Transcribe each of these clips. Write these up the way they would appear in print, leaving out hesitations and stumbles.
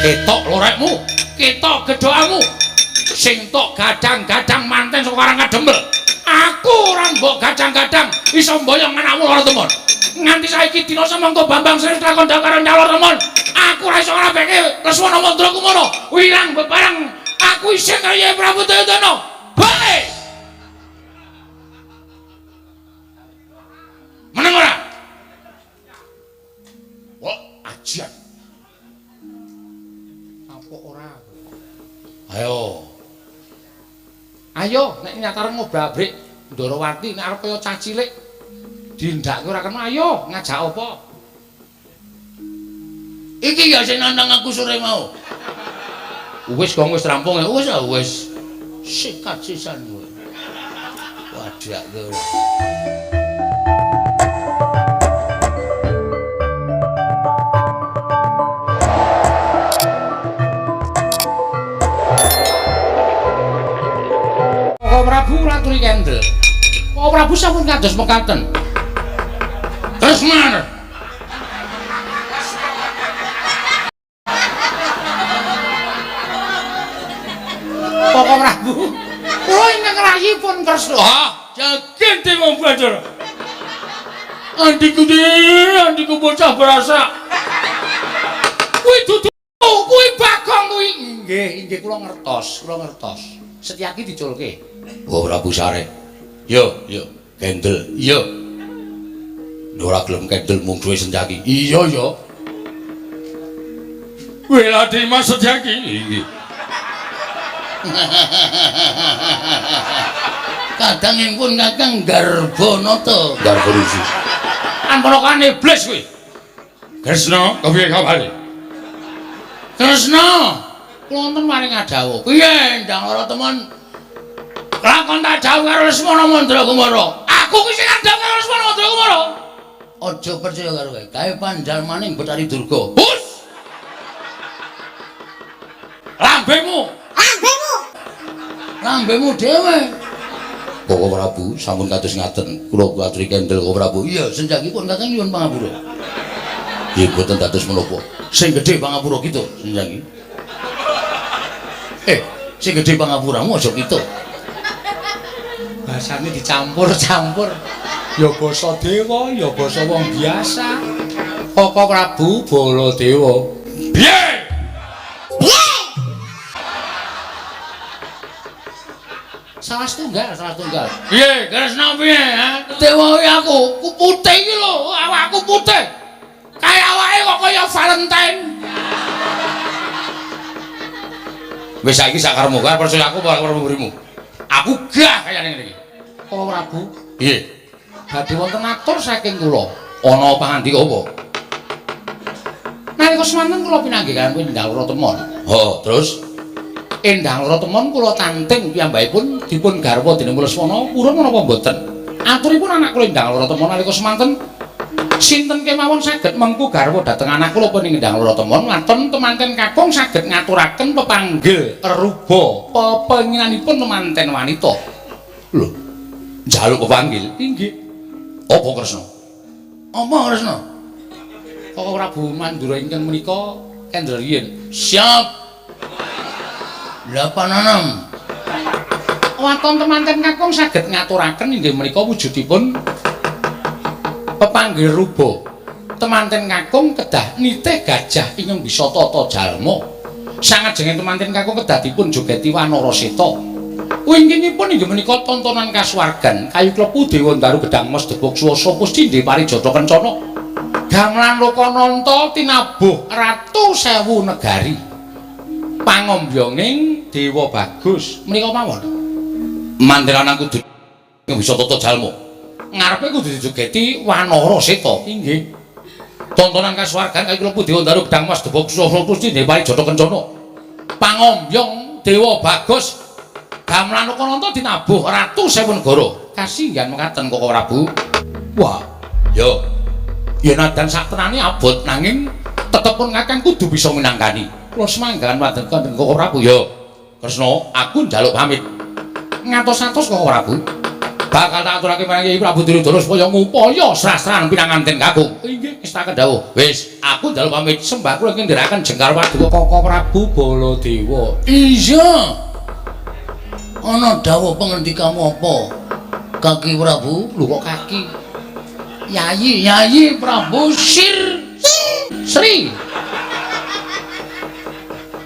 Ketok lorekmu, ketok gedhokamu. Sing tok gadang-gadang manten saka Karang Kadempel. Aku ora mbok gadang-gadang iso mboyong anakmu lara temon. Nganti saiki dina semangka Bambang Sri lakon karo nyalor temon. Aku ora iso ngrapeke Lesmana Mandrakumara. Wirang bebareng aku isih karo Yai Prabu Duryudana. Bae. Meneng ora? Wah, ajian. Apa ora? Ayo. Ayo nek nyatare ngobrak-abrik Ndorowati nek arep kaya cah cilik dindake ora kena ayo ngajak apa? Iki ya sing nantang aku sore mau. Wis gong wis rampung ya. Wis wis. Sikat sisan kowe. Wadak kowe. Koko Prabu laturi kendel. Koko Prabu sampun kados mekaten. Kresna. Koko Prabu, kula ingkang rayipun Kresna. Ah, jagen wong Bathara. Andiku dhewe, andiku bocah berasa. Kuwi dudu kuwi Bagong kuwi. Nggih, inggih kula ngertos, kula ngertos. Setyaki diculke. Oh Prabu Sare. Yo, yo, kendel. Yo. Ora gelem kendel mungsuhe Setyaki. Iya, yo. Welati Mas Setyaki. Inggih. Kadang ingpun Kakang Garbanata. Garba Rusi. Anpanakane iblis kuwi. Kresna, kepiye kabare? Kresna, kula wonten maring adawuh. Piye ndang ora temen? Lakon tak dawuh karo Lesmana Mandrakumara. Aku ki sing ngandhap karo Lesmana Mandrakumara. Aja percaya karo kowe. Kae panjalmaning Bathari Durga. Hus. Lambemu. Lambemu. Lambemu dhewe. Koko Prabu sampun kados ngaten. Kula aturi kendel Koko Prabu. Iya, senjakipun Kakang nyuwun pangapura. Nggih, boten dados menapa. Sing gedhe pangapura kita, senjaki. Sing gedhe pangapuramu aja kita. Basane dicampur-campur. Ya basa dewa, ya basa wong biasa. Koko Prabu Baladewa. Piye? Piye? Salah setunggal, salah setunggal. Piye, Kresna piye, ha? Dewa iki aku, ku putih iki lho, awakku putih. Kaya awake kok kaya Valentine. Wis saiki sak karepmu, kowe percaya aku apa karo mburimu? Aku gah kaya ngene iki. Koko Prabu, Piye? Badhe wonten atur saking kula. Ana pangandika apa? Nalika semanten kula pinanggih kaliyan Endang Loro Temon. Heeh, terus Endang Loro Temon kula tanting piyambakipun dipun garwa dening Lesmana purun menapa mboten. Aturipun anak kula Endang Loro Temon nalika semanten sinten kemawon saged mengku garwa dhateng anak kula punika Endang Loro Temon waton temanten kakung saged ngaturaken pepanggil ruba pepenginanipun temanten wanita. Lho, njaluk pepanggil? Inggih. Apa Kresna? Apa Kresna? Koko Prabu Mandura ingkang menika kendel riyin. Siap. 86. Waton temanten kakung saged ngaturaken inggih menika wujudipun pepanggil ruba. Temanten kakung kedah nitih gajah ingkang bisa tata jalma. Sangajenge temanten kakung kedah dipun jogeti wanara seta. Wingkingipun inggih menika tontonan kasuwargan kayu klepu dewa ndaru gedang mas debog swasa pusti parijata kencana. Gamelan Lokananta tinabuh ratu sewu negari. Pangombyonging Dewa Bagus menika mawon. Manten lanang kudu bisa tata jalma. Ngarepe kudu dijogeti wanara seta. Inggih. Tontonan kasuwargan kayu klepu dewa ndaru gedang mas debog swasa pusti parijata kencana. Pangombyong Dewa Bagus gamelan Lokananta dinabuh ratu sewu negara. Kasinggihan mekaten Koko Prabu. Wah, yo. Yen adan sak tenane abot nanging tetep pun Kakang kudu bisa minangkani. Kula semanggahan wonten Koko Prabu. Yo. Kresna, aku njaluk pamit. Ngatos-atos Koko Prabu. Bakal tak aturake marang Kyai Prabu Duryudana supaya ngupaya srasran pinanganten kakung. Inggih, ngestakaken dawuh. Wis, aku njaluk pamit sembah kula ingkang ndherekaken jengkar paduka Kaka Prabu Baladewa. Iya. Ana dawuh pangendikamu apa? Kaki Prabu, lho kok kaki? Yayi, Yayi Prabu Sir Sri.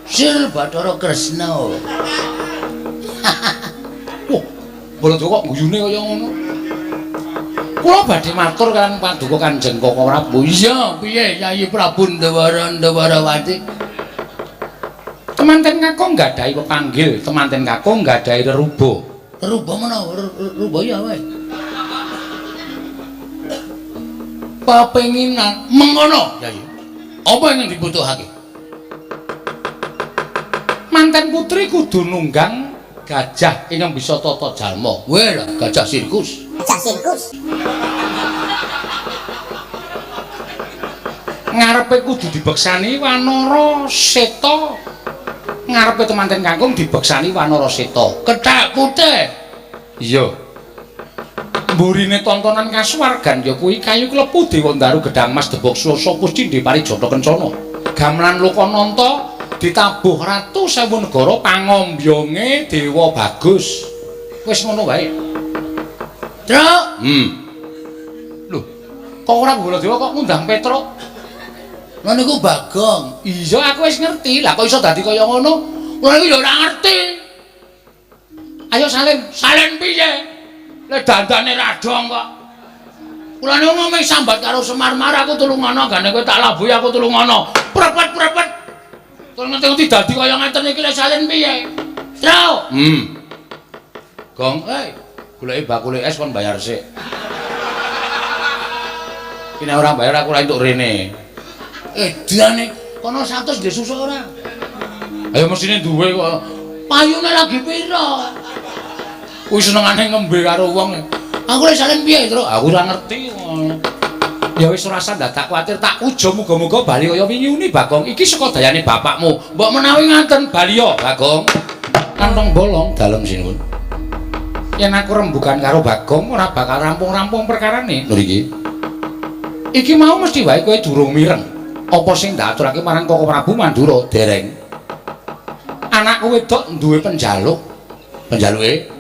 Sir Bathara Kresna. Wah, Baladewa kok guyune kaya ngono. Kula badhe matur kaliyan paduka Kanjeng Kaka Prabu. Iya, piye Yayi Prabu Ndawara Ndawarawati? Temanten kakung nggadahi pepanggil, temanten kakung nggadahi reruba. Reruba menawa reruba ya wae. Papenginan mengono, Yayi. Apa ingkang dibutuhake? Manten putri kudu nunggang gajah ingkang bisa tata jalma. Weh lah, gajah sirkus. Gajah sirkus. Ngarepe kudu dibeksani Wanara Seta. Ngarepe temanten kakung dibeksani Wanara Seta. Kethak putih. Iya. Mburine tontonan kasuwargan ya kuwi kayu klepu Dewa Ndaru Gedhang Mas Debok Swasa Puscindhe Parijata Kencana. Gamelan Lokananta ditabuh Ratu Sewu Negara pangombyonge Dewa Bagus. Wis ngono wae. Truk. Lho, kok ora Baladewa kok ngundang Petruk? Lha niku Bagong. Iya, aku wis ngerti. Lah kok iso dadi kaya ngono? Kula niku ya ora ngerti. Ayo salin, salin piye? Lah dandane ra dong kok. Kula niku ngomong sambat karo Semar-mar aku tulungono, gane kowe tak labuhi aku tulungono. Prepet-prepet. Terus ngerti-ngerti dadi kaya ngeten iki lek salin piye? Truk. Gong, goleki bakule es kon bayar sik. Ki nek ora bayar aku ora entuk rene. Edane kono 100 ndek susu ora? Ayo mesine duwe kok. Payune lagi pira? Kuwi senengane ngembe karo wong. Aku lek salin piye, Truk? Aku ora ngerti. Ya wis ora usah dadak kuwatir, tak ujo muga-muga bali kaya wingi uni Bagong. Iki saka dayane bapakmu. Mbok menawi ngaten bali ya, Bagong. Kantong bolong dalem sinuwun. Yen aku rembugan karo Bagong ora bakal rampung-rampung perkarane. Lho iki. Iki mau mesti wae kowe durung mireng. Apa sing ndak aturake marang Kaka Prabu Mandura? Dereng. Anakku wedok duwe penjaluk. Penjaluke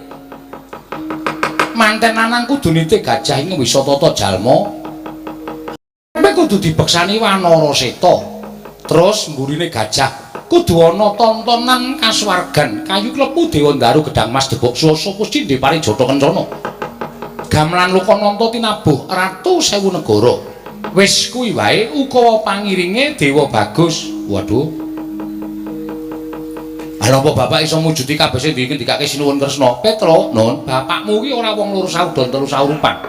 manten lanang kudu nitih gajah ing wisa tata jalma. Kowe kudu dibeksani Wanara Seta. Terus mburine gajah kudu ana tontonan kasuwargan kayu klepu Dewa Ndaru Gedhang Mas Debok Swasa Puscindhe Parijata Kencana. Gamelan Lokananta tinabuh Ratu Sewu Negara. Wis kuwi wae ukawa pangiringe Dewa Bagus. Waduh. Lha apa bapak iso mujudi kabeh sing dingendikake Sinuwun Kresna? Petro, Nun, bapakmu kuwi ora wong loro saudon telu saurupan.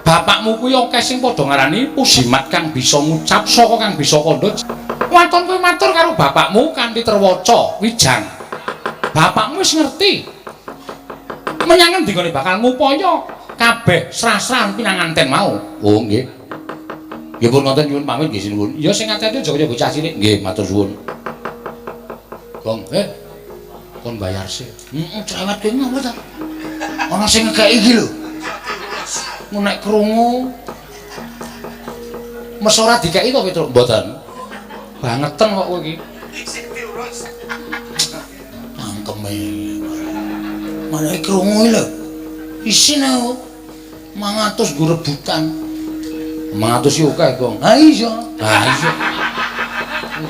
Bapakmu kuwi akeh sing padha ngarani pujimat kang bisa ngucap saka kang bisa kandha. Waton kowe matur karo bapakmu kanthi terwaca wijang. Bapakmu wis ngerti. Menyang endi gone bakal ngupaya kabeh srasran pinanganten mau. Oh nggih. Nggih pun ngoten nyuwun pamit nggih sinuwun. Ya sing ati-ati aja kaya bocah cilik. Nggih, matur suwun. Gong, kon bayar sik. Heeh, cerewet kowe ngopo ta? Ana sing ngekeki iki lho. Nek krungu mes ora dikeki to Petruk? Mboten. Bangeten kok kowe iki. Cangkeme. Malah krungu iki lho. Isin aku. 500 nggo rebutan. 500 iki akeh, Gong. Ha iya. Ha iya.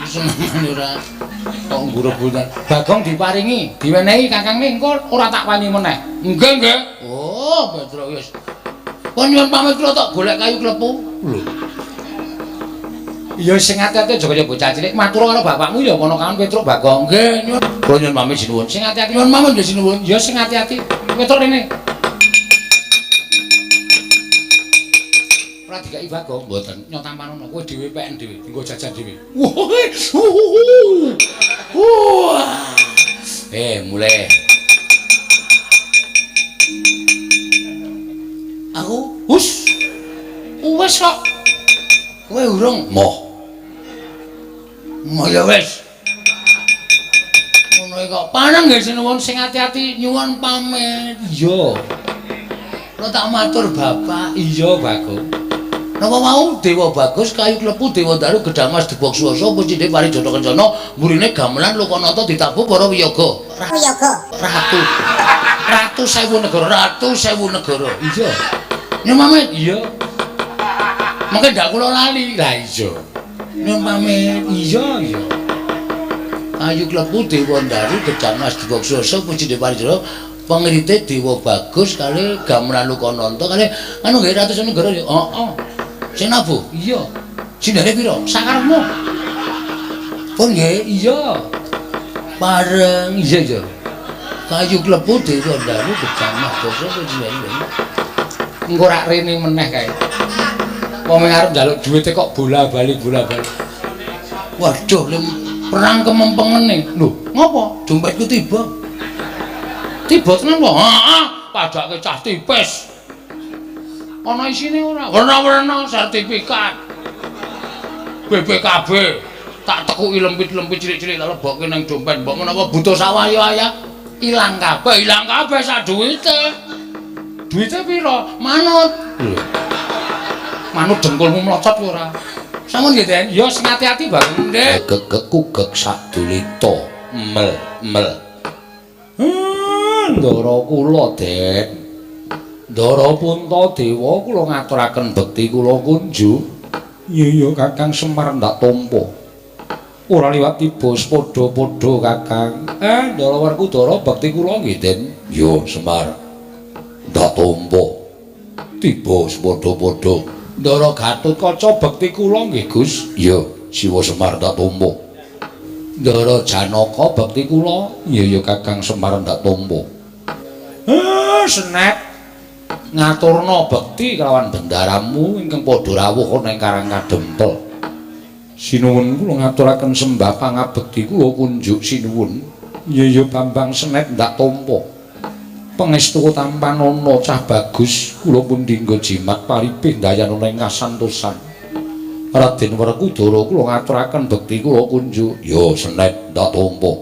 Senengane ora kok nggo rebutan. Bagong diparingi, diwenehi kakangne engko ora tak wani meneh. Nggih, nggih. Oh, Petruk wis. Kon nyuwun pamit kula tok golek kayu klepu. Lho. Ya sing ati-ati aja kaya bocah cilik. Matur karo bapakmu ya kono kawan Petruk Bagong. Nggih, nyuwun. Kula nyuwun pamit sinuwun. Sing ati-ati nyuwun pamit nggih sinuwun. Ya sing ati-ati. Petruk rene. Ora dikeki Bagong, mboten. Nyotampanono kowe dhewe peken dhewe, nggo jajan dhewe. Wah. Mulai. Aku hus. Wis kok. Kowe urung? Moh. Moh ya wis. Ngono kok. Paneng nggih sinuwun sing ati-ati nyuwun pamit. Iya. Kula tak matur Bapak. Iya, Bagong. Napa mau Dewa Bagus kayu klepu Dewa Daru Gedang Mas Debok Swasa pucine Parijata Kencana mburine gamelan Lokanata ditabuh para wiyaga. Wiyaga. Ratu. Ratu sewu negara, ratu sewu negara. Iya. Nyuwun pamit. Iya. Mengke ndak kula lali. Lah iya. Nyuwun pamit. Iya, iya. Kayu klepu Dewa Daru Gedang Mas Debok Swasa pucine Parijata pangirite Dewa Bagus kali gamelan Lokanata kali anu nggih ratu sewu negara. Heeh. Sing nabuh? Iya. Sindhane pira? Sakarepmu. Pun nggih. Iya. Pareng. Iya, iya. Kayu klepu Dewa Daru Gedang Mas Basa pucine. Engko rak rene meneh kae. Wong arep njaluk duwite kok bola-bali bola-bali. Waduh, lem perang kemempengene. Lho, ngopo? Dompetku tiba. Tiba tenan kok? Heeh, padake cah tipis. Ana isine ora? Werna-werna sertifikat. BPKB. Tak tekuki lempit-lempit cilik-cilik tak lebokke nang dompet. Mbok menawa butuh sawaya-waya ilang kabeh, ilang kabeh sak duwite. Duwite pira? Manut. Lho. Manut dengkulmu mlocot ora? Sampun nggih, Den. Ya sing ati-ati, Bagong. Ndek. Gegekugek sadulita. Mel, mel. Ndara kula, Den. Ndara Puntadewa kula ngaturaken bekti kula kunjuk. Iya iya Kakang Semar ndak tampa. Ora liwat tiba padha-padha Kakang. Ndara Werkudara bekti kula nggih, Den. Yo Semar. Ndak tampa. Tiba padha-padha. Ndara Gatotkaca bekti kula nggih, Gus. Iya, Siwa Semar ndak tampa. Ndara Janaka bekti kula. Iya iya Kakang Semar ndak tampa. Senet. Ngaturna bekti kelawan bendaramu ingkang padha rawuh ana ing Karang Kadempel. Sinuwun kula ngaturaken sembah pangabekti kula kunjuk sinuwun. Iya iya Bambang Senet ndak tampa. Pangestu tampanana cah bagus kula pun dinggo jimat paripih ndayanana ing kasantosan. Raden Werkudara kula ngaturaken bekti kula kunjuk. Ya Senet ndak tampa.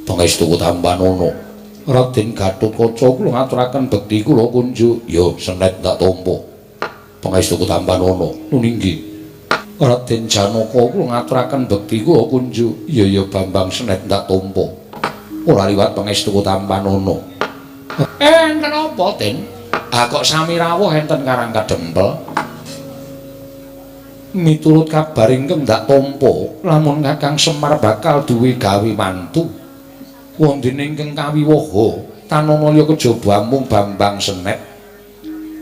Pangestu tampanana. Raden Gatotkaca kula ngaturaken bekti kula kunjuk. Ya Senet ndak tampa. Pangestu tampanana. Nuninggi. Raden Janaka kula ngaturaken bekti kula kunjuk. Iya iya Bambang Senet ndak tampa. Ora liwat pangestu tampanana. Enten apa, Den? Ah kok sami rawuh enten Karang Kadempel? Miturut kabar ingkang ndak tampa, lamun Kakang Semar bakal duwe gawe mantu. Wondene ingkang kawiwaha tanana liya kejaba amung Bambang Senet.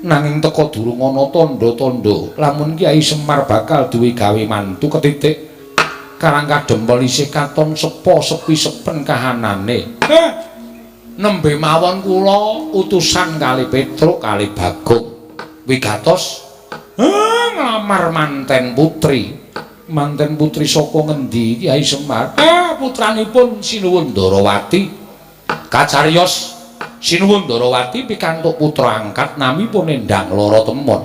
Nanging teka durung ana tandha-tandha lamun Kyai Semar bakal duwe gawe mantu ketitik Karang Kadempel isih katon sepo sepi sepen kahanane. Nembe mawon kula utusan kali Petruk kali Bagong wigatos nglamar manten putri. Manten putri saka ngendi Kyai Semar? Putranipun Sinuwun Ndarawati. Kacariyos Sinuwun Ndarawati pikantuk putra angkat namipun Endang Lara Temon.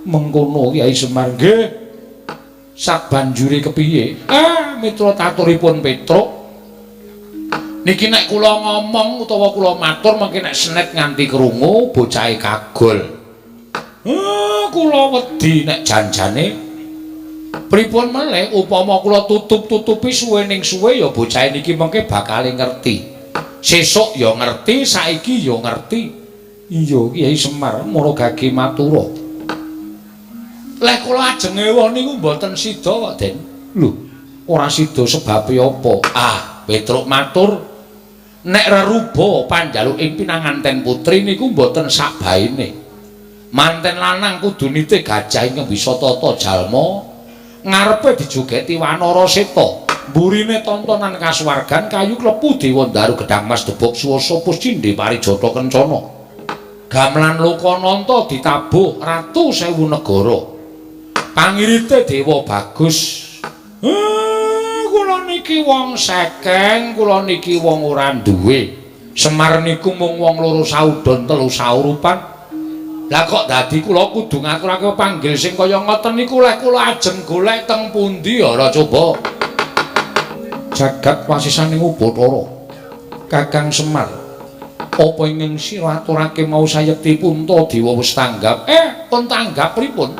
Mengkono Kyai Semar nggih. Sabanjure kepiye? Mitra taturipun Petruk. Niki nek kula ngomong utawa kula matur mengki nek Senet nganti krungu bocahe kagol. Kula wedi nek janjane pripun melih upama kula tutup-tutupi suwe ning suwe ya bocahe niki mengke bakal ngerti. Sesuk ya ngerti, saiki ya ngerti. Iya Kyai Semar mara gage matura. Leh kula ajeng ewuh niku mboten sida kok, Den. Lho, ora sida sebabe apa? Ah, Petruk matur nek reruba panjaluk ing pinanganten putri niku mboten sakbaene. Manten lanang kudu nitih gajah ingkang bisa tata jalma. Ngarepe dijogeti Wanara Seta, mburine tontonan kasuwargan kayu klepu Dewa Ndaru Gedang Mas Debok Swasa Puscindhe Parijata Kencana. Gamelan Lokananta ditabuh Ratu Sewu Negara. Pangirite Dewa Bagus. Kula niki wong sekeng, kula niki wong ora duwe. Semar niku mung wong loro saudon telu saurupan. Lah kok dadi kula kudu ngaturake panggil sing kaya ngoten niku leh kula ajeng golek teng pundi ora coba. Jagat wasisaning Ubathara. Kakang Semar. Apa ingkang sira aturake mau sayekti Puntadewa wis tanggap? Pun tanggap pripun?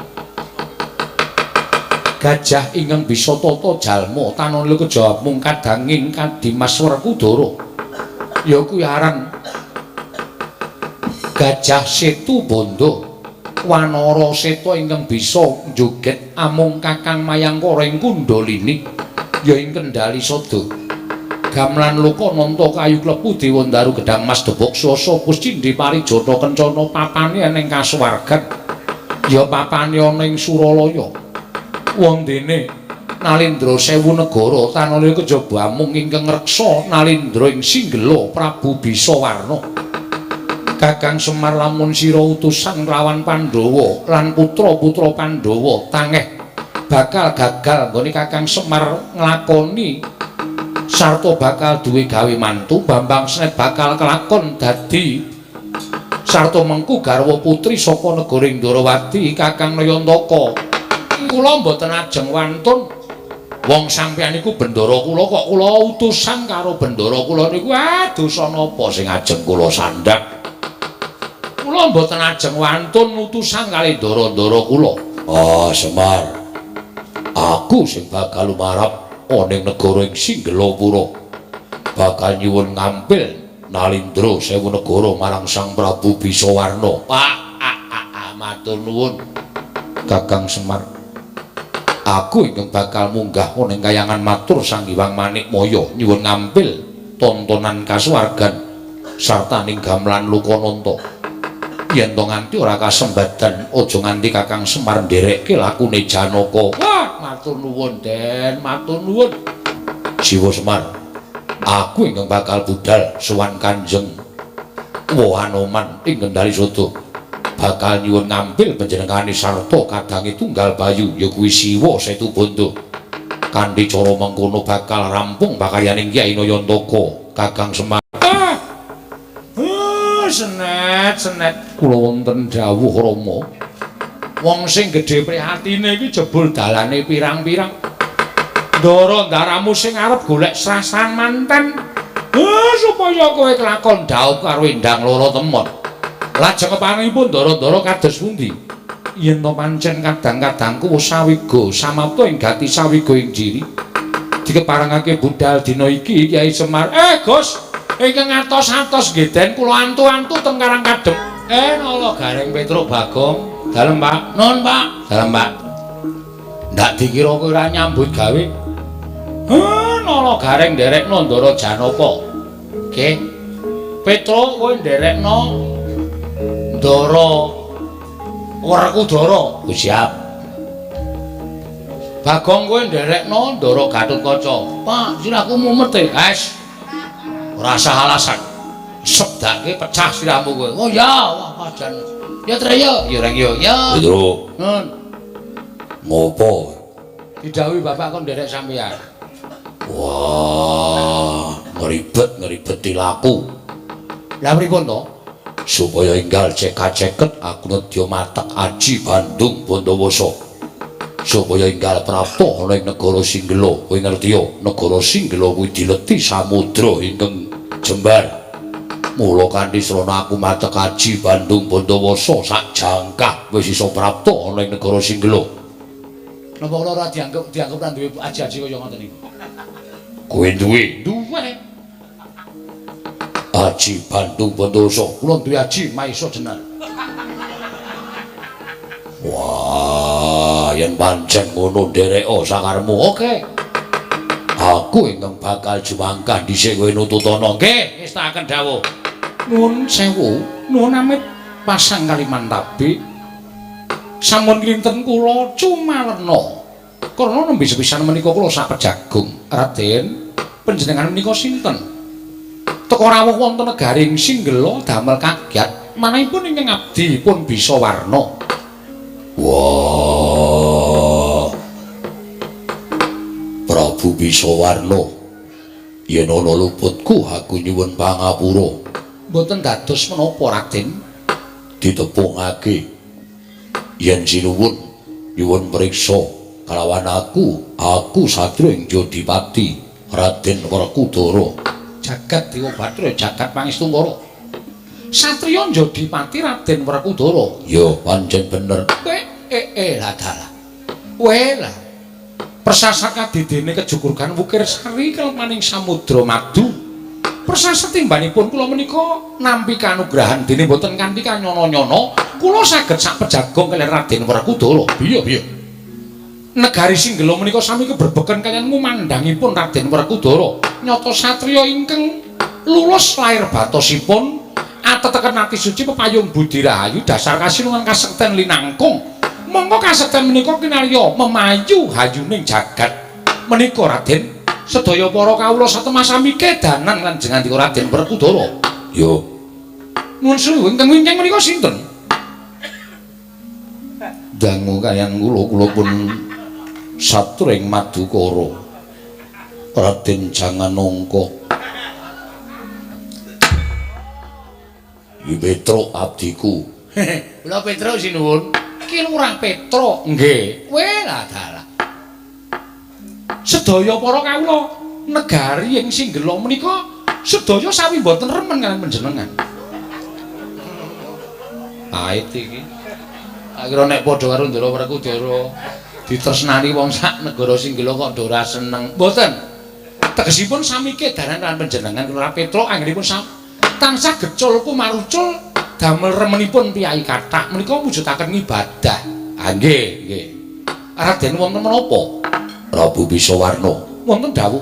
Gajah ingkang bisa tata jalma tanana kejawab mung kadanging Kadimas Werkudara. Ya kuwi aran Gajah Setu Bandha. Wanara Seta ingkang bisa njoget amung Kakang Mayangkara ing Kundalini ya ing Kendali Sada. Gamelan Lokananta kayu klepu Dewa Ndaru Gedhang Mas Debok Swasa Puscindhi Parijata Kencana papane ana ing kasuwargan ya papane ana ing Suralaya. Wondene Nalindra sewu negara tanana kejaba amung ingkang ngreksa Nalindra ing Singgela Prabu Bisawarna. Kakang Semar lamun sira utusan lawan Pandhawa lan putra-putra Pandhawa tangeh bakal gagal nggone Kakang Semar nglakoni sarta bakal duwe gawe mantu. Bambang Senet bakal kelakon dadi sarta mengku garwa putri saka negara Indrawati Kakang Nayantaka. Kula mboten ajeng wantun. Wong sampeyan niku bendara kula kok kula utusan karo bendara kula niku dosa napa sing ajeng kula sandhak. Kula mboten ajeng wantun utusan kali ndara-ndara kula. Ah, Semar. Aku sing bakal lumarap ana ing negara ing Singgelapura. Bakal nyuwun ngampil Nalindra sewu negara marang Sang Prabu Bisawarna. Pak, matur nuwun Kakang Semar. Aku ingkang bakal munggah ana ing kayangan matur Sang Hyang Manikmaya nyuwun ngampil tontonan kasuwargan sarta ning gamelan Lokananta. Yen to nganti ora kasembadan aja nganti Kakang Semar nderekke lakune Janaka. Wah, matur nuwun Den, matur nuwun. Siwa Semar, aku ingkang bakal budal sowan Kanjeng Wahanoman ing Kendali Sada. Bakal nyuwun ngampil panjenengane sarta kadange tunggal bayu ya kuwi Siwa Setubandha. Kanthi cara mengkono bakal rampung pakaryaning Kyai Nayantaka Kakang Semar. Senet, senet kula wonten dawuh Rama. Wong sing gedhe prihatine iki jebul dalane pirang-pirang. Ndara ndaramu sing arep golek srasan manten. Supaya kowe kelakon dhaup karo Endang Loro Temon. Lajeng keparengipun ndara-ndara kados pundi? Yen to pancen kadang-kadangku wis sawiga samapta ing gati sawiga ing jiri. Dikeparengake budal dina iki Kyai Semar. Gus, ingkang atos-atos nggih Den kula antu-antu teng Karang Kadem. Nala Gareng Petruk Bagong. Dalem Pak. Nun Pak. Dalem Pak. Ndak dikira kowe ora nyambut gawe. Nala Gareng nderekno Ndara Janaka. Nggih. Petruk kowe nderekno Ndara Werkudara. Oh, siap. Bagong kowe nderekno Ndara Gatotkaca. Pak, sirahku mumet e. Wes. Ora usah alasan. Sebdake pecah sirahmu kowe. Oh ya, wah pajan. Ya Tre ya, ya Reng ya. Ya. Petruk. Nun. Ngopo? Didhawuhi bapak kon nderek sampeyan. Wah, ngribet-ngribeti laku. Lah pripun to? Supaya enggal cekak-ceket aku nedya matek aji Bandung Bondowoso. Supaya enggal prapta ana ing negara Singgela. Kowe ngerti ya, negara Singgela kuwi dileti samudra ingkang jembar. Mula kanthi srana aku matek aji Bandung Bondowoso sak jangkah wis iso prapta ana ing negara Singgela. Napa kula ora dianggep ra duwe aji-aji kaya ngoten niku? Kowe duwe? Duwe. Aji Bandung Bondowoso. Kula duwe aji Maesa Jenar. Wah, yen pancen ngono ndereka sakarepmu. Oke. Aku ingkang bakal jumangkah dhisik kowe nututana. Nggih, ngestakaken dawuh. Nuwun sewu, nuwun amit pasang Kalimantabe. Sampun kinten kula cumalena. Karena nembe sepisan menika kula sapejagung. Raden, panjenengan menika sinten? Teka rawuh wonten negaring Singgela damel kagyat manahipun ingkang abdi pun bisa warna. Wah. Prabu Bisawarna, yen ana luputku aku nyuwun pangapura. Mboten dados menapa Raden? Ditepungake. Yen sinuwun nyuwun priksa kalawan aku satriya ing Jodipati Raden Werkudara. Jagat Dewa Bathara, jagat Pangestungkara. Satriya Njodipati Raden Werkudara. Ya pancen bener. Lah dalah. Weh lah. Persasat kadidene kejugurgan Wukir Sari kelemaning Samudra Madu. Persasat timbanipun kula menika nampi kanugrahan dene boten kanthi kanyono-nyono, kula saged sak pejagong kaliyan Raden Werkudara. Piye piye? Negari Singgela menika sami keberbeken kaliyan ngumandhangipun Raden Werkudara. Nyata satriya ingkang lulus lair batosipun ateteken ati suci pepayung budi rahayu dasar kasinungan kasekten linangkung. Monggo kasekten menika kinarya memayu hayuning jagat. Menika Raden sedaya para kawula satemah sami kedanan lan jengandika Raden Werkudara. Yo. Nuwun sewu ingkang wingking menika sinten? Dangu kaliyan kula, kula pun satring Madukara. Raden Janganongka. Iki Petruk abdiku. Kula Petruk sinuwun. Ki Lurah Petruk. Nggih. Weh lah dalah. Sedaya para kawula negari ing Singgela menika sedaya sami mboten remen kaliyan panjenengan. Pait iki. Tak kira nek padha karo Ndara Werkudara ditresnani wong sak negara Singgela kok ora seneng. Mboten. Tegesipun sami kedanan lan panjenengan Lurah Petruk anggenipun tansah gecul kumarucul damel remenipun piyai kathah menika mujudaken ibadah. Ah nggih, nggih. Raden wonten menapa? Prabu Bisawarna wonten dawuh.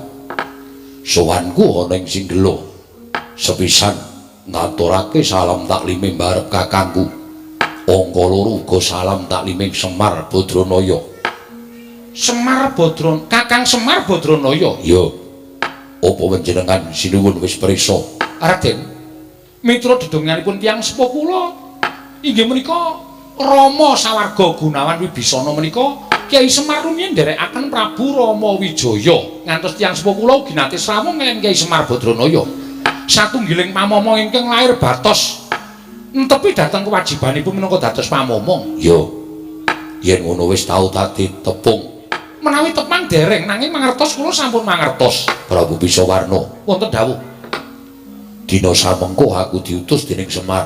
Sowanku ana ing Singgela. Sepisan ngaturake salam taklime mbarep kakangku. Angka loro uga salam taklime Semar Badranaya. Semar Badran, Kakang Semar Badranaya. Ya. Apa panjenengan sinuwun wis prisa? Raden, mitra dedonganipun tiyang sepuh kula inggih menika Rama Sawarga Gunawan Wibisana menika Kyai Semar rumiyin nderekaken Prabu Rama Wijaya ngantos tiyang sepuh kula ugi nate srawung kaliyan Kyai Semar Badranaya. Satunggiling pamomong ingkang lair batos entepi dhateng kewajibanipun minangka dados pamomong. Ya. Yen ngono wis tau dadi tepung. Menawi tepang dereng nanging mangertos kula sampun mangertos. Prabu Bisawarna wonten dawuh. Dina samengko aku diutus dening Semar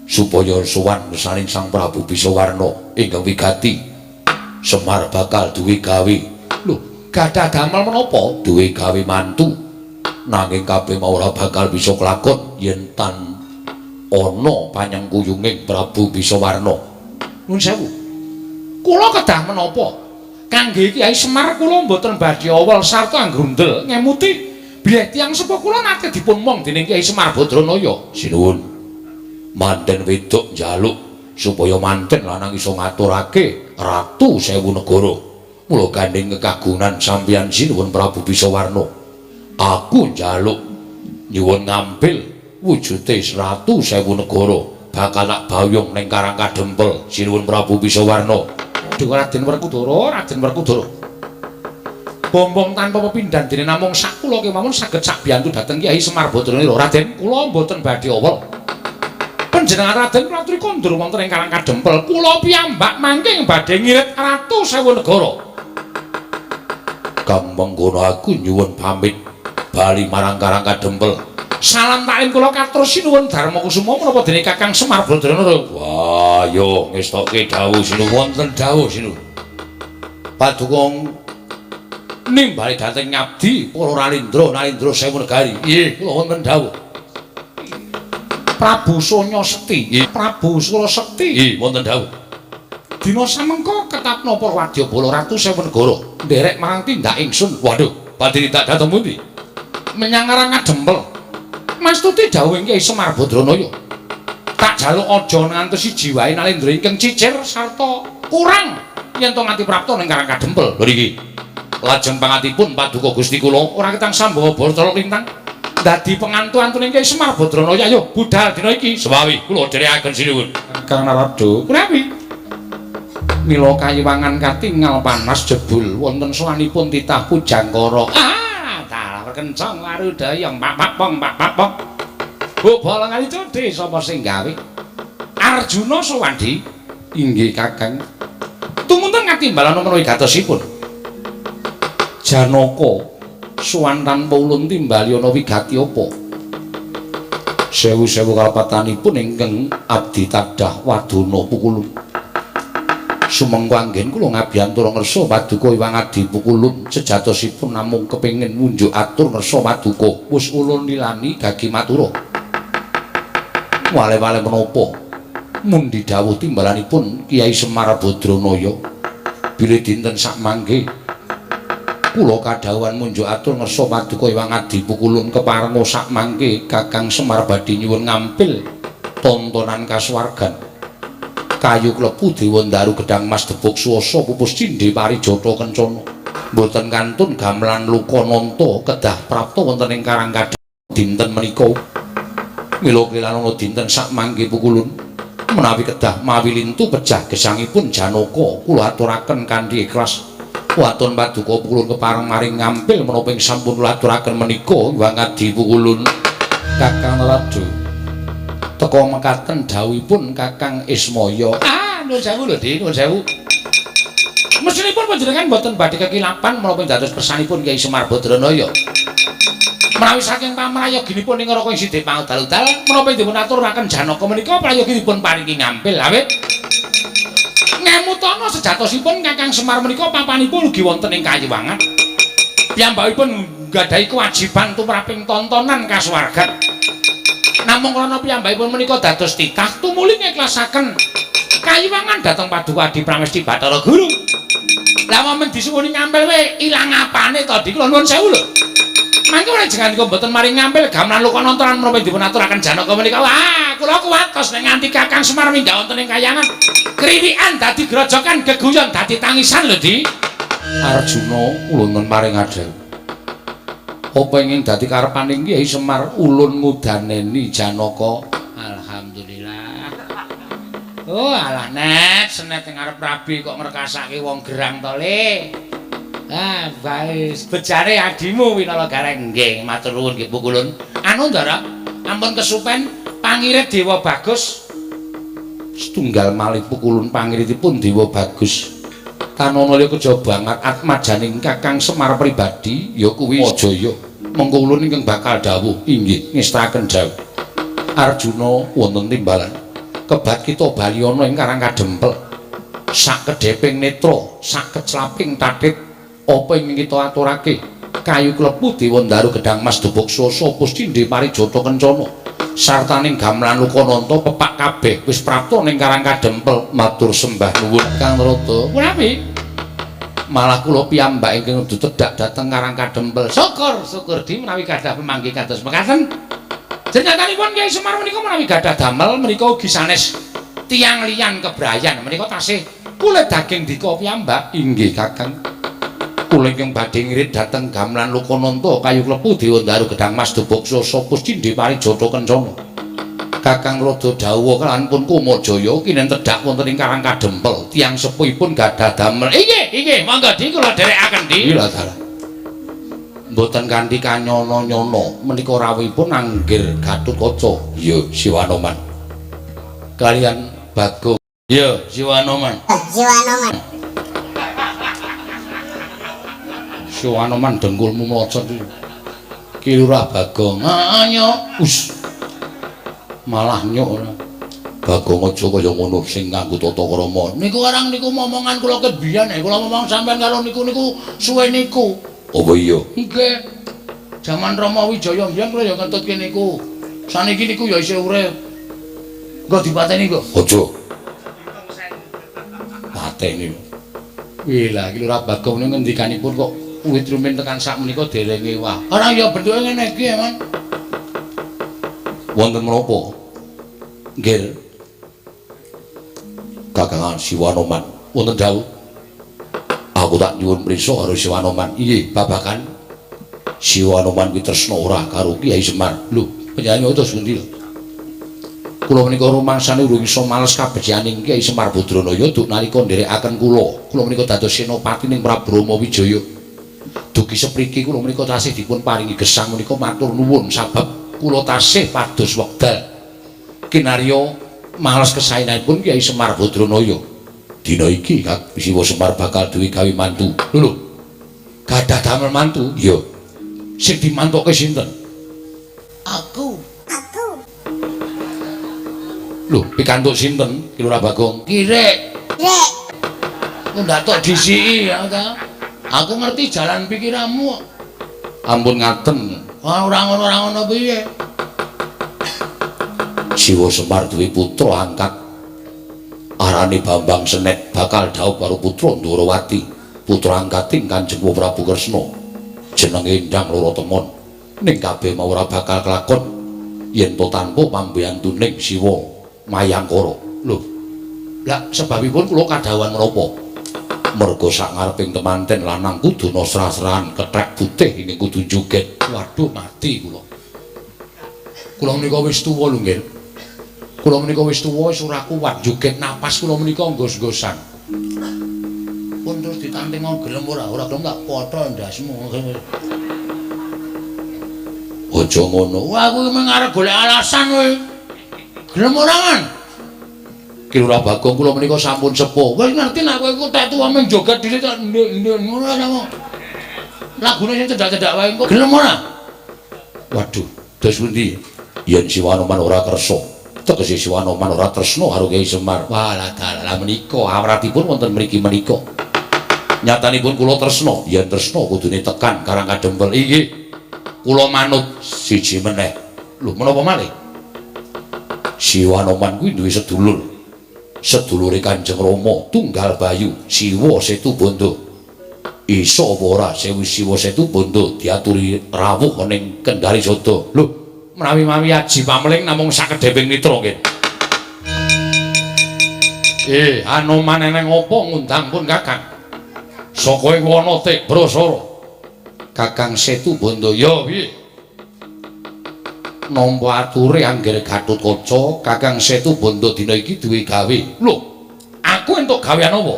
supaya sowan ngesaning Sang Prabu Bisawarna ingkang wigati. Semar bakal duwe gawe. Lho, gadah damel menapa? Duwe gawe mantu. Nanging kabeh mau ora bakal bisa kelakon yen tan ana panyengkuyunging Prabu Bisawarna. Nuwun sewu. Kula kedah menapa? Kangge Kyai Semar kula mboten badhe awel sarta anggrundel ngemuti bilih tiyang sepuh kula nate dipun mong dening Kyai Semar Badranaya. Sinuwun. Manten wedok njaluk supaya manten lanang iso ngaturake ratu sewu negara. Mula gandeng kekagungan sampeyan sinuwun Prabu Bisawarna. Aku njaluk nyuwun ngambil wujute ratu sewu negara bakal tak bayung ning Karang Kadempel sinuwun Prabu Bisawarna. Duh Raden Werkudara, Raden Werkudara. Bombong tanpa pepindhan dene namung sak kula kemawon saged sakbiyantu dhateng Kyai Semar Badranaya. Raden, kula mboten badhe awel. Panjenengan Raden Pratri kondur wonten ing Karang Kadempel. Kula piyambak mangke badhe ngirit ratu sewu negara. Kang mengkono aku nyuwun pamit bali marang Karang Kadempel. Salam taklim kula katur sinuwun Darma Kusuma menapa dene Kakang Semar Badranaya. Wah, yo ngestokke dawuh sinuwun wonten dawuh sinuwun. Paduka nimbali dhateng ngabdi para Ralindra Nalindra sewu negari. Nggih, kula wonten dawuh. Prabu Sonya Sekti, nggih. Prabu Surasekti, nggih, wonten dawuh. Dina samengko ketapna para wadyabala ratu sewu negara nderek marang tindak ingsun. Waduh, badhe tindak dhateng pundi? Menyang Karang Kadempel. Mastuti dawuh Kyai Semar Badranaya. Tak jaluk aja ngantos siji wae Nalendra ingkang cicir sarta kurang yen to nganti prapta ning Karang Kadempel. Lho niki. Lajeng pangatipun paduka Gusti kula ora ketang sambawa bala lintang. Dadi pengantu-antune Kyai Semar Badranaya. Ayo budal dina iki. Sewawi kula dherekaken sinuwun. Kang Narada. Kunawi? Mila kayiwangan katingal panas jebul wonten sowanipun titah Pujangkara. Ah, dalah kencang warudayang pak pak pong pak pak pong. Bobol kali codhe sapa sing gawe? Arjuna Sowandi. Inggih Kakang. Tumunten katimbalan menawi gatosipun. Janaka sowan tanpa ulun timbali ana wigati apa? Sewu-sewu kalepatanipun ingkang abdi tadah wadana Pukulun. Sumengko anggen kula ngabiyantura ngersa paduka Hyang Adi Pukulun sejatosipun namung kepengin ngunjuk atur ngersa paduka. Wis ulun lilani gagi matura. Wale-wale menapa mundi dawuh timbalanipun Kyai Semar Badranaya bilih dinten sakmangke kula kadhawuhan munjuk atur ngersa paduka Hyang Adi Pukulun keparenga sakmangke Kakang Semar badhe nyuwun ngampil tontonan kasuwargan. Kayu klepu dewa ndaru gedang mas debuk swasa pupus cindhe parijata kencana. Mboten kantun gamelan lukananta kedah prapta wonten ing Karang Kadhang dinten menika. Mila kelilana dinten sakmangke Pukulun menawi kedah mawi lintu pejah gesangipun Janaka kula aturaken kanthi ikhlas. Waton paduka Pukulun kepareng maring ngampil menapa ing sampun kula aturaken menika Hyang Adi Pukulun. Kakang Narada teka mekaten dawuhipun Kakang Ismaya. Ah, nuwun sewu lho, Dik, nuwun sewu. Mestinipun panjenengan boten badhe kekilapan menapa ing dados kersanipun Kyai Semar Badranaya. Menawi saking pamrayoginipun ing Raka Sidi Pangudal-udal menapa dipun aturaken Janaka menika prayogi dipun paringi ngampil awit ngemutana sejatosipun Kakang Semar menika papanipun ugi wonten ing Kayuwangan. Piyambakipun nggadahi kewajiban tumraping tontonan kasuwargan. Namung krana piyambakipun menika dados titah tumuli ngikhlasaken Kayuwangan dhateng Paduka Adi Pramesti Bathara Guru. Lah momen disuwuni ngampil we ilang apane to Dik? Kula nuwun sewu lho. Mangke ora jenengan mboten maring ngampil gamelan lukananta menapa dipun aturaken Janaka menika. Wah, kula kuwatos nek nganti Kakang Semar minggah wonten ing kayangan. Kriwikan dadi grojokan, geguyon dadi tangisan lho, Dik. Arjuna ulun maring adhawuh. Apa ingin dadi karepaning Kyai Semar ulun ngudaneni Janaka? Alhamdulillah. Oh, alah net, senet ing arep rabi kok ngrekasake wong gerang to, Le. Ah, bae bejane adimu Winala Gareng. Nggih, matur nuwun nggih Pukulun. Anu Ndara, ampun kesupen pangirit Dewa Bagus. Setunggal malih Pukulun pangiritipun Dewa Bagus. Tanana liya kejaba banget atmajaning Kakang Semar pribadi ya kuwi Jaya. Mengko ulun ingkang bakal dawuh inggih ngestaken dawuh. Arjuna wonten timbalan. Kebat kita bali ana ing Karang Kadempel. Sak kedheping netra, sak keclaping tathit apa ingkang kita aturake? Kayu klepu dewa ndaru gedang mas debuk swasa pustindhe parijata kencana. Sartaning gamelan lukananta pepak kabeh wis prapta ning Karang Kadempel. Matur sembah nuwun Kang Narada. Punapi? Malah kula piyambak ingkang tedhak dhateng Karang Kadempel. Syukur, syukur di menawi gadah pemanggih kados mekaten. Jenenganipun Kyai Semar menika menawi gadah damel menika ugi sanes tiyang liyan kebrayan menika tasih kulit daging dika piyambak. Inggih Kakang. Kula ingkang badhe ngirit dhateng gamelan lukananta kayu klepu dewa ndaru gedang mas debuk swasa pustindhe parijata kencana. Kakang Rada dawuh kalawan pun Kumajaya kinen tedhak wonten ing Karang Kadempel. Tiyang sepuhipun gadah damel. Inggih, inggih, monggo di kula dherekaken di. Lha dalah. Mboten kanthi kanyono-nyono menika rawuhipun Anggir Gatotkaca. Iya, Siwanoman. Kalian Bagong. Iya, Siwanoman. Siwanoman. Siwanoman dengkulmu mlocot iki. Ki Lurah Bagong. Heeh, nyok. Us. Malah nyok ora. Bagong aja kaya ngono sing nganggo tata krama. Niku arang niku momongan kula ket biyen, kula momong sampean karo niku niku suwe niku. Apa iya? Nggih. Jaman Rama Wijaya mbiyen kula ya ngentutke niku. Saniki niku ya isih urip. Engko dipateni kok. Aja. Pateni. Wih lah iki Lurah Bagong niku ngendikanipun kok wit rumin tekan sak menika derenge wah. Ora ya bentuke ngene iki, Man. Wonten menapa? Nggih. Kakangan Siwanoman. Wonten dawuh. Aku tak nyuwun prisa karo Siwanoman. Inggih, babagan Siwanoman kuwi tresna ora karo Kyai Semar. Lho, panjenengan terus pundi lho? Kula menika rumangsane urung iso males kabecikaning Kyai Semar Badranaya duk nalika nderekaken kula. Kula menika dados senopati ning Prabu Rama Wijaya. Dugi sepriki kula menika tasih dipun paringi gesang menika matur nuwun sabab kula tasih pados wekdal kinarya males kesaenanipun Kyai Semar Badranaya. Dina iki Siwa Semar bakal duwe gawe mantu. Lho, gadah damel mantu? Iya. Sing dimantuke sinten? Aku. Aku. Lho, pikantuk sinten Ki Lurah Bagong? Kirek. Kirek. Ndak tok disiki ya ta. Aku ngerti jalan pikiranmu. Ampun ngaten. Wah, ora ngono ora ngono piye? Siwa Semar duwe putra angkat arane Bambang Senet bakal dhaup karo putra Ndorowati, putra angkating Kanjeng Prabu Kresna. Jenenge Endang Loro Temon. Ning kabeh mau ora bakal kelakon yen to tanpa pambiyantuning Siwa Mayangkara. Lho, lah sebabipun kula kadhawuhan menapa? Merga sak ngareping temanten lanang kudu srah-srahan kethek putih ing kudu joget. Waduh, mati kula. Kula menika wis tuwa lho nggih. Kula menika wis tuwa wis ora kuat joget, napas kula menika nggos-nggosan. Pun terus ditanting gelem ora? Ora gelem tak potho ndasmu. Aja ngono. Wah, aku mung arep golek alasan kowe. Gelem ora, Man? Ki Lurah Bagong kula menika sampun sepuh. Wis ngerti nek kowe iku tek tuwa mung joget dhisik tok ndek-ndek ngono ta kok. Lagune sing cedhak-cedhak wae engko gelem ora? Waduh, dos pundi? Yen Siwanoman ora kersa, tegese Siwanoman ora tresna karo Kyai Semar. Wah, lah dalah menika awratipun wonten mriki menika. Nyatanipun kula tresna, yen tresna kudune tekan Karang Kadempel. Inggih. Kula manut siji meneh. Lho, menapa malih? Siwanoman kuwi duwe sedulur. Sedulure Kanjeng Rama Tunggal Bayu Siwa Setu Bondo. Iso apa ora Siwa Setu Bondo diaturi rawuh ning Kendari Sada. Lho, menawi-mawi aji pameling namung sakedheping mitra nggih. Anoman eneng apa ngundang pun Kakang? Saka ing wana Tibrasara. Kakang Setu Bondo ya piye? Nampa ature anggere Gatotkaca, Kakang Setu Bondo dina iki duwe gawe. Lho, aku entuk gawean apa?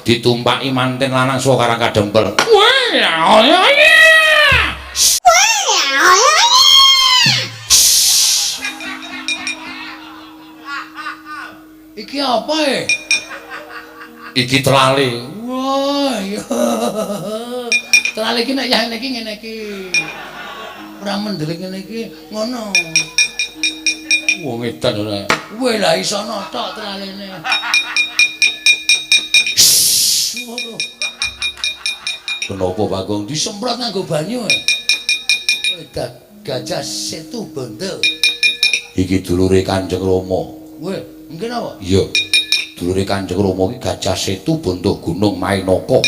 Ditumpaki manten lanang saka Karang Kadempel. Weh, iki apa e? Iki trale. Wah, iya. Trale iki nek yah ngene iki ngene iki. Ora mendelik ngene iki ngono. Wong edan ora. Weh lah iso notok tralene. Kenapa Bagong disemprot nganggo banyu? Edan Gajah Setu Bondo. Iki dulure Kanjeng Rama. Weh, mungkin apa? Iya. Dulure Kanjeng Rama iki Gajah Setu Bondo Gunung Mainaka.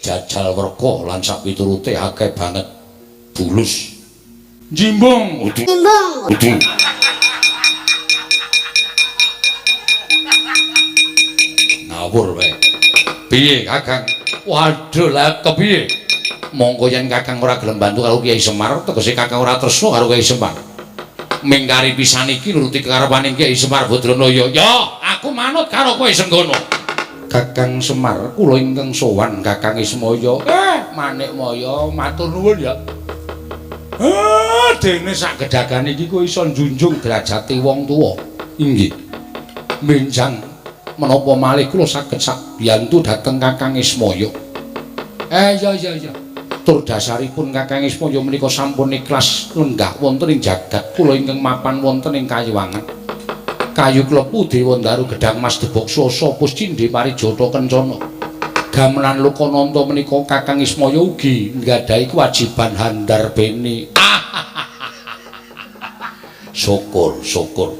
Jajal werka lan sapiturute akeh banget. Bulus. Jimbung. Jimbung. Udu. Ngawur wae. Piye Kakang? Waduh lah kepiye? Mongko yen Kakang ora gelem bantu karo Kyai Semar, tegese Kakang ora tresna karo Kyai Semar. Mingkari pisan iki nuruti kekarepane Kyai Semar Badranaya. Ya, aku manut karo kowe Senggono. Kakang Semar, kula ingkang sowan Kakang Ismaya. Manikmaya, matur nuwun ya. Dene sak gedhagane iki kowe iso njunjung derajate wong tuwa. Inggih. Menjang menapa malih kula saged sakbiyantu dhateng Kakang Ismaya. Ya ya ya. Tur dasaripun Kakang Ismaya menika sampun ikhlas lenggah wonten ing jagat kula ingkang mapan wonten ing Kayuwangan. Kayu klepu Dewa Ndaru Gedhang Mas Debok Swasa Puscindhe Parijata Kencana. Gamelan Lokananta menika Kakang Ismaya ugi nggadahi kewajiban handarbeni. Syukur, syukur.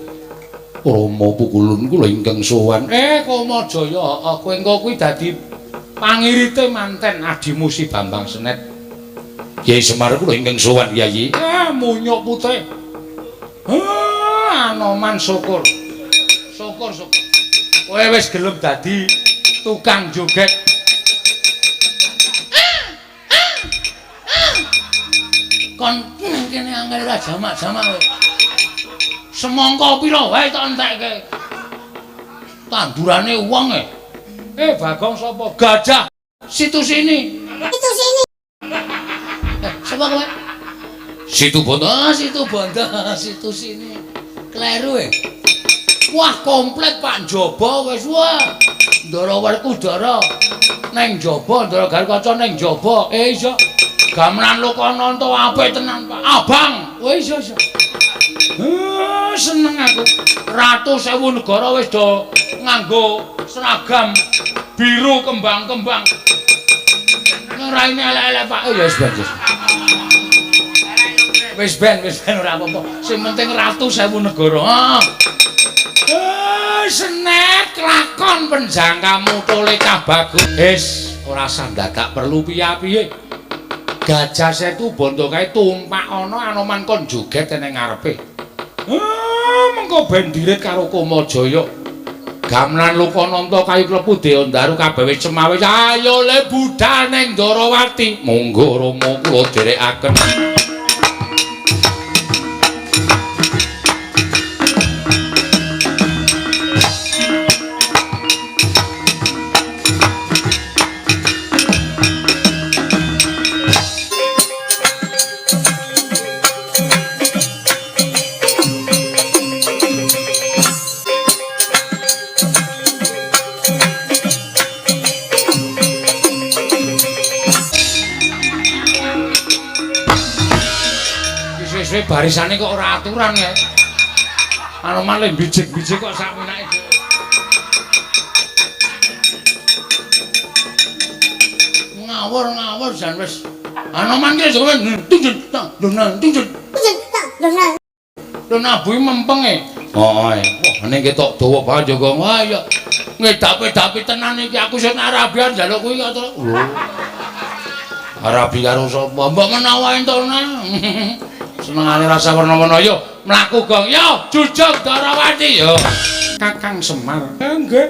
Rama pukulun kula ingkang sowan. Kamajaya, heeh, kowe engko kuwi dadi pangirite manten adimu si Bambang Senet. Kyai Semar kula ingkang sowan, Kyai. Munyuk putih. Anoman syukur. Syukur, syukur. Kowe wis gelem dadi tukang joget. Kon kene angel ora jamak-jamak kowe. Semangka pira wae tak entekke. Tandurane wong e. Bagong sapa? Gajah. Situ sini. Situ sini. Sapa kowe? Situ Bondo. Situ Bondo, situ sini. Kleru e. Wah, komplit Pak Njaba wis wah. Ndara Werkudara neng njaba, Ndara Garukaca neng njaba. Iya. Gamelan Lokananta apik tenan, Pak. Abang. Wis iya iya. Seneng aku. Ratu sewu negara wis do nganggo seragam biru kembang-kembang. Raine elek-elek Pak. Oh ya wis ben. Wis ben ora apa-apa. Sing penting ratu sewu negara. Senet lakon penjangkamu tole cah bagus. Wis ora usah dadak perlu piye-piye. Gajah Setu Bondo kae tumpak ana Anoman kon joget ning ngarepe. Mengko ben dirit karo Kamajaya. Gamelan Lokananta kayu klepu Dewandaru kabeh wis cemawis. Ayo le budhal ning Ndarawati. Monggo Rama kula dherekaken. Barisane kok ora aturan ya. Anoman le bijik-bijik kok sak menake. Ngawur-ngawur jan wis. Anoman ki wis tunjun tak donan tunjun. Tunjun. Lho nabuhi mempeng e. Heeh. Wah, ning ketok dawa banget yo. Wah ya ngedapi-dapi tenan iki aku sing Arabian njaluk kuwi kok. Lho. Arabi karo sapa? Mbok menawa entuk nang. Senengane rasa werna-werna yo mlaku gong yo jujug Darawati yo. Kakang Semar. Nggih.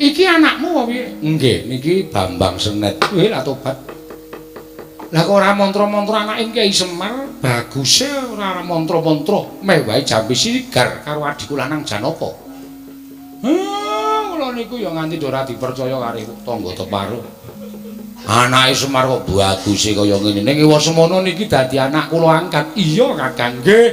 Iki anakmu apa piye? Nggih, niki Bambang Senet. Wih lah tobat. Lah kok ora mantra-mantra anake Kyai Semar, baguse ora mantra-mantra, meh wae jampi sigar karo adhiku lanang Janaka. Kula niku ya nganti ora dipercaya karo tangga teparo. Anake Semar kok baguse kaya ngene. Ning ewa semono niki dadi anak kula angkat. Iya, Kakang. Nggih.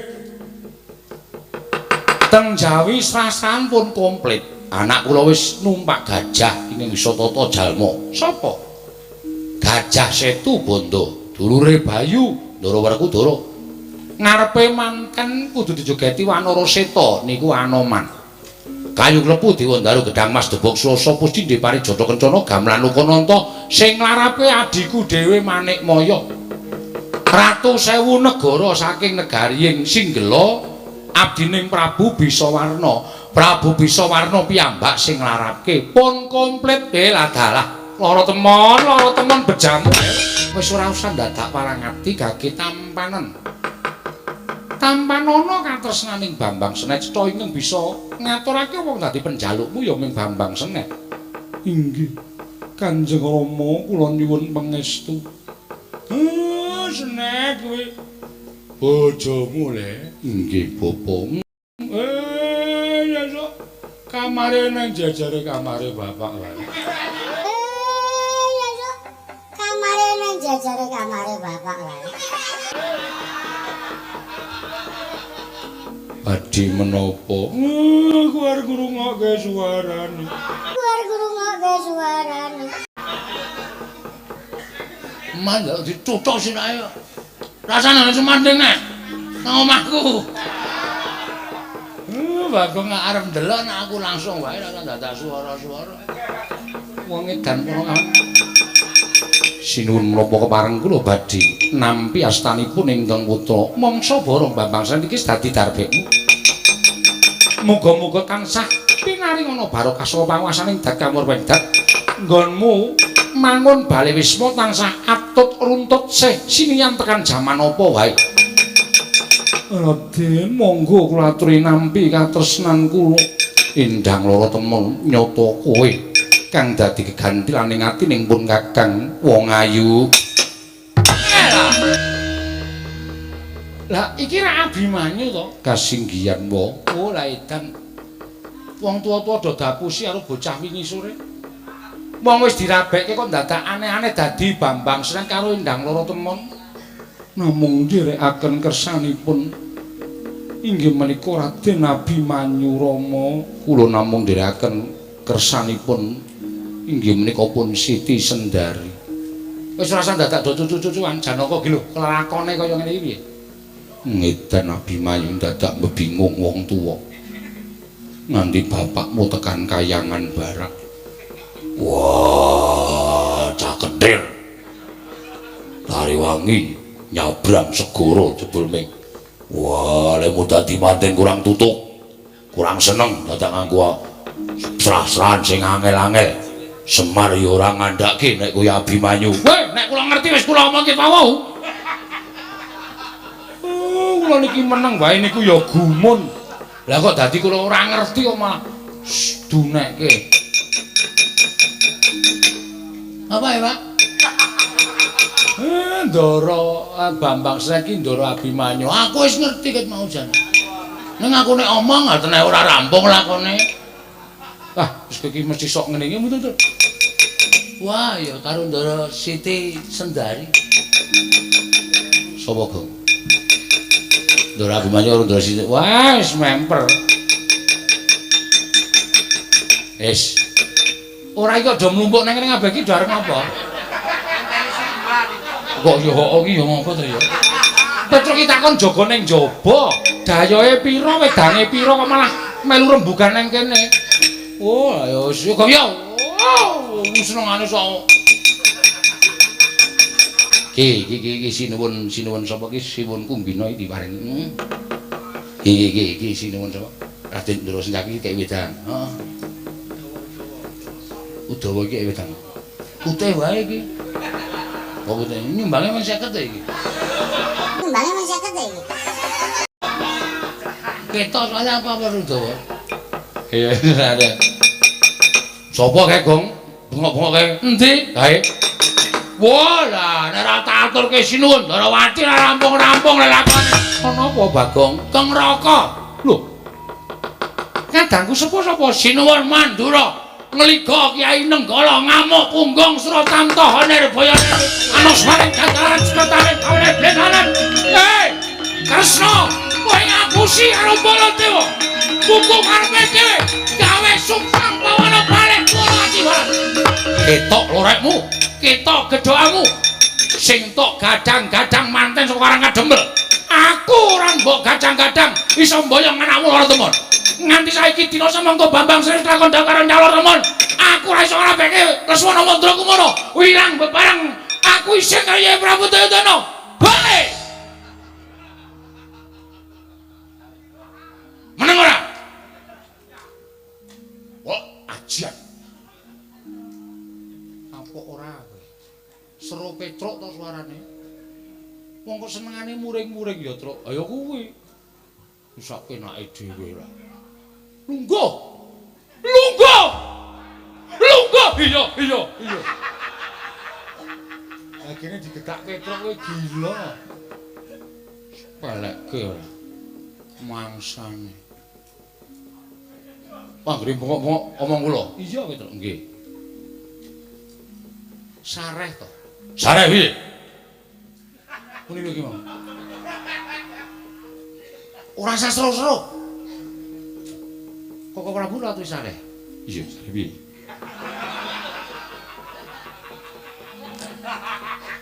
Teng Jawi srasan pun komplit. Anak kula wis numpak gajah ing Wisatata Jalma. Sapa? Gajah Setu Bondo, dulure Bayu, Ndara Werkudara. Ngarepe manten kudu dijogeti Wanara Seta niku Anoman. Kayu klepu Dewandaru gedang mas debok Slasa Pusti Parijata Kencana gamelan Lokananta sing nglarape adhiku dhewe Manikmaya. Ratu sewu negara saking negari Singgela abdining Prabu Bisawarna. Prabu Bisawarna piyambak sing nglarapke pun komplit ladalah. Lara temon bejamu. Wis ora usah dadak parangati gage tampanen. Tampanana katresnaning Bambang Senet cetha ingkang bisa ngaturake wong dadi penjalukmu ya ming Bambang Senet. Inggih. Kanjeng Rama kula nyuwun pangestu. Senet kuwi bojomu le. Inggih, Bapak. Ya sok kamare nang jajare kamare bapak wae. Ya sok kamare nang jajare kamare bapak wae. Badhe menapa? Aku arep ngrungokke suarane. Aku arep ngrungokke suarane. Mandek dituthuk sirahe. Rasane ana sumandhing nek nang omahku. Bagong arep ndelok nek aku langsung wae ora dadak suara-suara. Wong edan kono. Sinuwun menapa kepareng kula badhe nampi astanipun ingkang putra mangsa barong Bambang Senet iki dadi darbekmu. Muga-muga tansah pinaringana barokah saka panguwasaning dat kamurwendat. Nggonmu mangun bale wisma tansah atut runtut sih siniyan tekan jaman apa wae. Raden monggo kula aturi nampi katresnan kula. Endang lara temen nyata kowe kang dadi gegantilaning atining pun Kakang wong ayu. Lah iki ra Abimanyu to? Kasinggihan wae. Oh lah edan. Wong tuwa-tuwa do dapusi karo bocah wingi sore. Wong wis dirabekke kok dadak aneh-aneh dadi Bambang Senet karo Endang Lara Temon. Namung nderekaken kersanipun inggih menika Raden Abimanyu Rama. Kula namung nderekaken kersanipun inggih menika pun Siti Sendari. Wis ora usah dadak do cucu-cucuan Janaka ki lho, kelakone kaya ngene iki piye? Ngedan Abimanyu dadak mbingung wong tuwa. Nganti bapakmu tekan kayangan barang. Wah, cah kendir. Tariwangi nyabrang segara jebul ming. Wah, lemu dadi manten kurang tutuk. Kurang seneng dadak nganggo srah-srahan sing angel-angel. Semar ya ora ngandhake nek kuwi Abimanyu. Weh, nek kula ngerti wis kula omongke ta wau. Kula niki meneng wae niku ya gumun. Lah kok dadi kula ora ngerti kok malah dunekke. Apa ya, Pak? Ndara Bambang Srek iki Ndara Abimanyu. Aku wis ngerti ket mau jan. Ning aku nek omong atene ora rampung lakone. Ah, wis iki mesti sok ngene iki mboten to. Wah, ya karo Ndara Siti Sendari. Sapa, Gong? Ndara Abimanyu karo Ndara Siti. Wah, wis memper. Wis. Ora iki aja mlumpuk nang kene kabeh iki do arep ngapa? Kok yo kok iki yo ngopo to ya? Petruk iki takon jaga ning jaba, dayohe pira, wedange pira kok malah melu rembugan nang kene. Oh, ayo wis kok yo. Oh, senengane sok. Ki iki iki sinuwun sinuwun sapa ki Siwun Kumbina iki diparingi. Iki iki iki sinuwun sapa? Raden Ndara Sencaki kek wedang. Heeh. Udawa iki wedang. Putih wae iki. Kok putih nyumbange mung 50 iki. Nyumbange mung 50 iki. Ketok soalnya apa apa Udawa. Iya, ada. Sopo kae, Gong? Bengok-bengok kae. Endi? Kae. Wah, lah nek ora tak aturke sinuwun Ndarawati ora rampung-rampung lelakone. Ana apa, Bagong? Keng Raka. Lho. Kadangku sapa-sapa Sinuwun Mandura ngliga Kyai Nenggala ngamuk punggung Suratamta Nirbaya Anuswaring gandaran seketane kawene bledanan. Hei, Kresna, kowe ngapusi karo Baladewa. Punggung karepe dhewe gawe sungsang pawana balik kula atiwan. Ketok lorekmu, ketok gedhokamu. Sing tok gadang-gadang manten saka Karang Kadempel. Aku ora mbok gadang-gadang iso mboyong anakmu lara temon. Nganti saiki dina samangka Bambang Sri lakon karo nyalor temon. Aku ora iso ngrapeke Lesmana Mandra Kumara. Wirang bebareng aku isih karo Yai Prabu Duryudana. Balik. Meneng ora? Wah, ajian. Apa ora kowe? Seru Petruk to suarane. Wong kok senengane muring-muring ya, Truk. Ayo kuwi. Wis sak penake dhewe lah. Lungguh. Lungguh. Lungguh. Iya, iya, iya. Lagine digedak Petruk kowe gila. Pelekke ora. Mangsane. Panggere bengok-bengok omong kula. Iya, Petruk. Nggih. Sareh to. Sareh piye? Muni iki mau. Ora usah seru-seru. Koko Prabu lha sareh. Iya, sareh piye?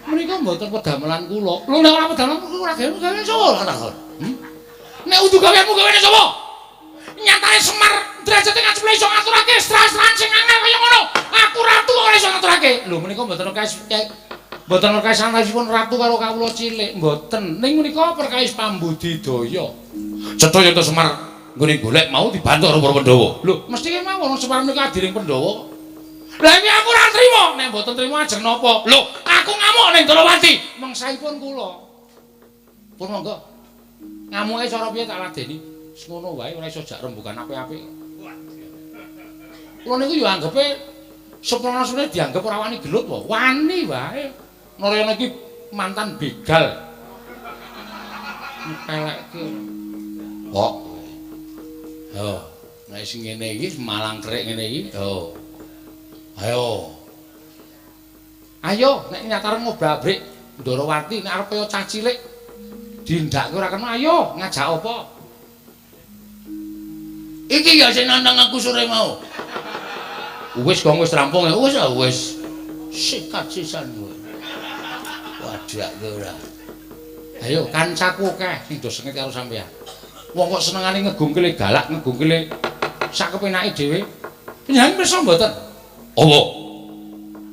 Menika mboten pedamelan kula. Lho nek ora pedamelan kula ora gawe sapa ora takon. Nek udu gaweanmu gaweane sapa? Nyatane Semar derajate ngajeng iso ngaturake srah-srahan sing angel kaya ngono. Aku ratu ora iso ngaturake. Lho menika mboten perkawis mboten perkawis antawisipun ratu karo kawula cilik, mboten. Ning menika perkawis pambudidaya. Cetha yen Semar nggone golek mau dibantu karo para Pandhawa. Lho, mesti kemawon Semar menika adiring Pandhawa. Lah iki aku ora trima. Nek mboten trima ajeng napa? Lho, aku ngamuk ning Ndrawati. Mangsaipun kula. Pun monggo. Ngamuke cara piye tak ladeni. Wis ngono wae ora iso jak rembugan apik-apik. Kula niku ya anggepe seprana-seprana dianggep ora wani gelut wae. Wani wae. Narayana iki mantan begal. Ngepelekke. Kok. Yo, nek sing ngene iki malang kerik ngene iki. Yo. Ayo. Ayo nek nyatare ngobrak-abrik Ndrawati nek arep kaya cah cilik dindake ora kena ayo ngajak apa? Iki ya sing nantang aku sore mau. Wis kok wis rampung ya. Wis wis. Sikat sisan kowe. Wadake ora. Ayo kancaku akeh sing do sengit karo sampeyan. Wong kok senengane ngegungkile galak, ngegungkile sak kepenake dhewe. Panjenengan pirsa mboten? Apa?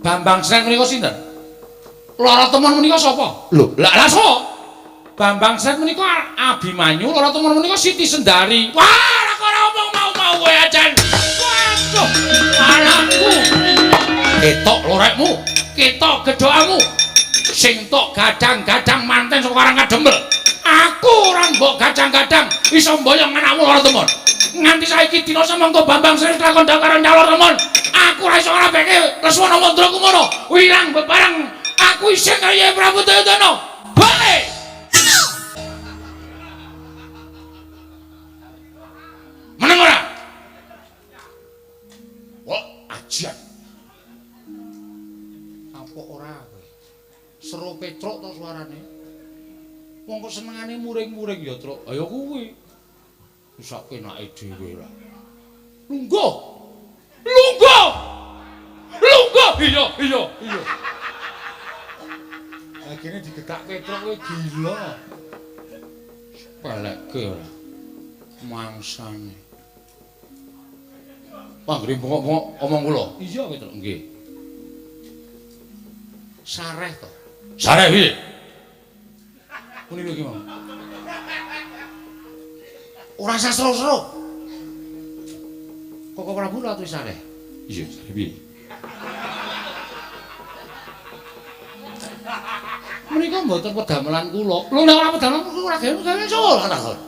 Bambang Sret menika sinten? Lara Temon menika sapa? Lho, lah lah sapa? Bambang Sret menika Abimanyu, Lara Temon menika Siti Sendari. Wah, lah kok ora omong mau-mau kowe ajan. Waduh, anakku. Ketok lorekmu, ketok gedhokamu. Sing tok gadang-gadang manten saka Karang Kadempel. Aku ora mbok gadang-gadang iso mboyong anakmu Lara Temon. Nganti saiki dina samangka Bambang Sret lakon karo Lara Temon. Aku ora iso ngrabeke Lesmana Mandra Kumara. Wirang bebareng aku isih karo Yai Prabu Duryudana. Bae. Meneng ora? Wah, ajian. Apa ora kowe? Seru Petruk to suarane. Wong kok senengane muring-muring ya, Truk. Ayo kuwi. Sak penake dhewe lah. Lungguh. Lungguh. Lungguh. Iya, iya, iya. Lagine digetak Petruk kowe gila. Pelekke ora. Mangsane. Panggere bengok-bengok omong kula. Iya, Petruk. Nggih. Sareh to. Sareh piye? Muni piye ki mau? Ora usah seru-seru. Koko Prabu ratu sareh. Iya, sareh piye? Menika mboten pedamelan kula. Lho nek ora pedamelan kula ora gawe sapa lho takon.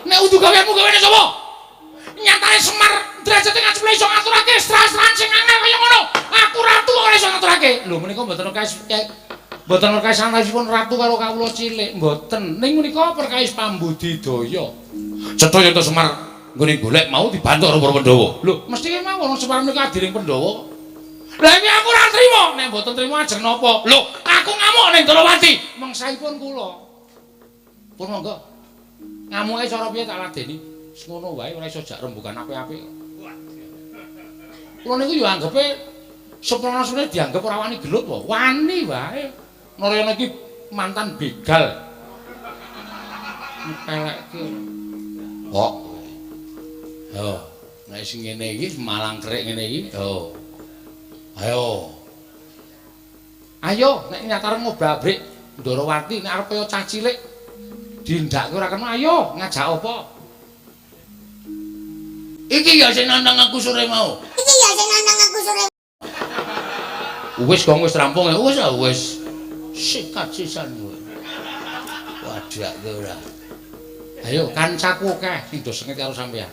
Nek udu gaweanmu gaweane sapa? Nyatane Semar derajate ngaceple iso ngaturake stra-stran sing angel kaya ngono. Aku ratu ora iso ngaturake. Lho menika mboten perkawis mboten perkawis antawisipun ratu karo kawula cilik, mboten. Ning menika perkawis pambudidaya. Cetha yen to Semar nggone golek mau dibantu karo para Pandhawa. Lho, mesti kemawon Semar menika adiring Pandhawa. Lah iki aku ora trima. Nek mboten trima ajeng napa? Lho, aku ngamuk ning Ndrawati. Mengsaipun kula. Pun monggo. Ngamuke cara piye tak ladeni? Wis ngono wae ora iso jak rembugan apik-apik. Kula niku ya anggepe Seprana sune dianggep ora wani gelut wae. Wani wae. Narayana iki mantan begal. Ngepelekke. Kok. Yo, nek sing ngene iki malang kerik ngene iki, yo. Ayo. Ayo nek nyatare ngobrak-abrik Ndrawati nek arep kaya cah cilik dindhakke ora kena ayo ngajak apa? Iki ya sing nantang aku sore mau. Iki ya sing nantang aku sore. Wis gong wis rampung ya. Wis wis. Sikat sisan kowe. Wadake ora. Ayo kancaku akeh sing do sengit karo sampeyan.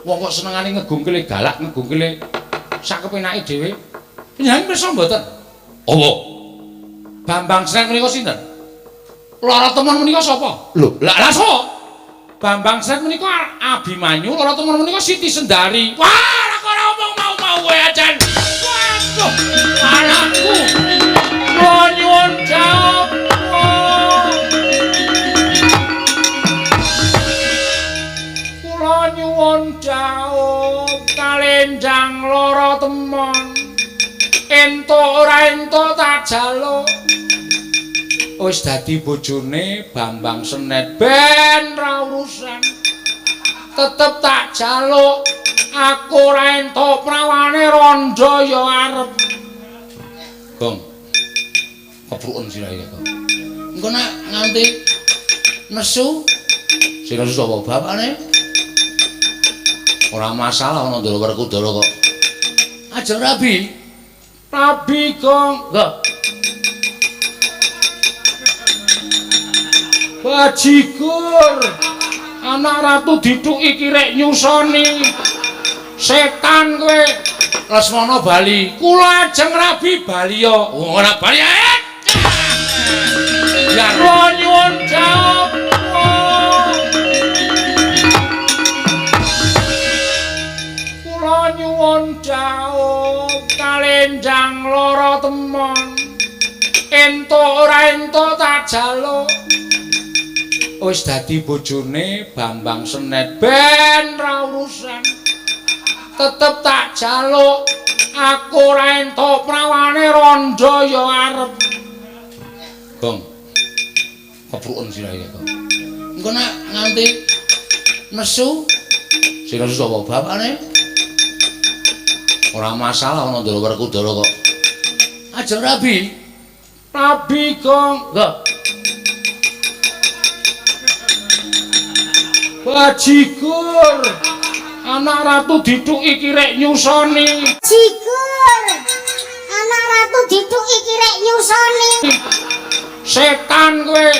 Wong kok senengane ngegungkile galak, ngegungkile sak kepenake dhewe. Panjenengan pirsa mboten? Apa? Bambang Sret menika sinten? Lara Temon menika sapa? Lho, lah lah sapa? Bambang Sret menika Abimanyu, Lara Temon menika Siti Sendari. Wah, lah kok ora omong mau-mau kowe ajan. Waduh, anakku. Kula nyuwun jawab. Kula nyuwun jawab kalenjang Lara Temon. Entuk ora entuk tak jaluk. Wis dadi bojone Bambang Senet ben ra urusan. Tetep tak jaluk. Aku ora entuk prawane rondo ya arep. Gong. Kepruken sirahe kok. Engko nek nganti nesu sing nesu sapa bapakne? Ora masalah ana Ndara Werkudara kok. Ajeng rabi. Rabi Gong. Nggo. Bajigur. Anak ratu dithuki kirek nyusoni. Setan kowe. Lesmana bali. Kula ajeng rabi bali ya. Ora bali. Ya kula nyuwun jawab. Kula nyuwun jawab kalenjang Lara Temon. Entuk ora entuk tak jaluk. Wis dadi bojone Bambang Senet ben ra urusan. Tetep tak jaluk. Aku ora entuk prawane rondo ya arep. Gong. Kepruken sirahe kok. Engko nek nganti nesu sing nesu sapa bapakne? Ora masalah ana Ndara Werkudara kok. Ajeng rabi. Rabi, Gong. Nggo. Bajigur. Anak ratu dithuki kirek nyusoni. Jigur. Anak ratu dithuki kirek nyusoni. Setan kowe.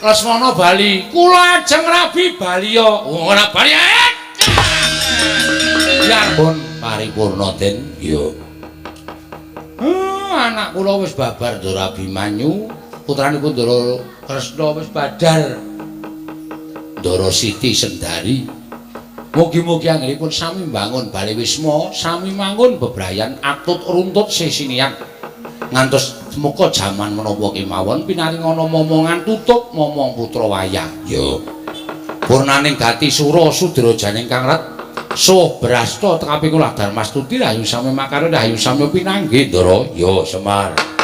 Lesmana bali. Kula ajeng rabi baliya. Ora bali. Ya pun paripurna Den. Iya. Anak kula wis babar Ndara Abimanyu, putranipun Ndara Kresna wis badar. Ndara Siti Sendari. Mugi-mugi anggenipun sami mbangun bale wisma, sami mangun bebrayan atut runtut sesinian. Ngantos muka jaman menapa kemawon pinaringana momongan tutup momong putra wayah. Ya. Purnaning gati sura sudra janing kang ret suh brasta tekapi kula Darmastuti rahayu sami makarya rahayu sami pinanggih Ndara. Ya Semar.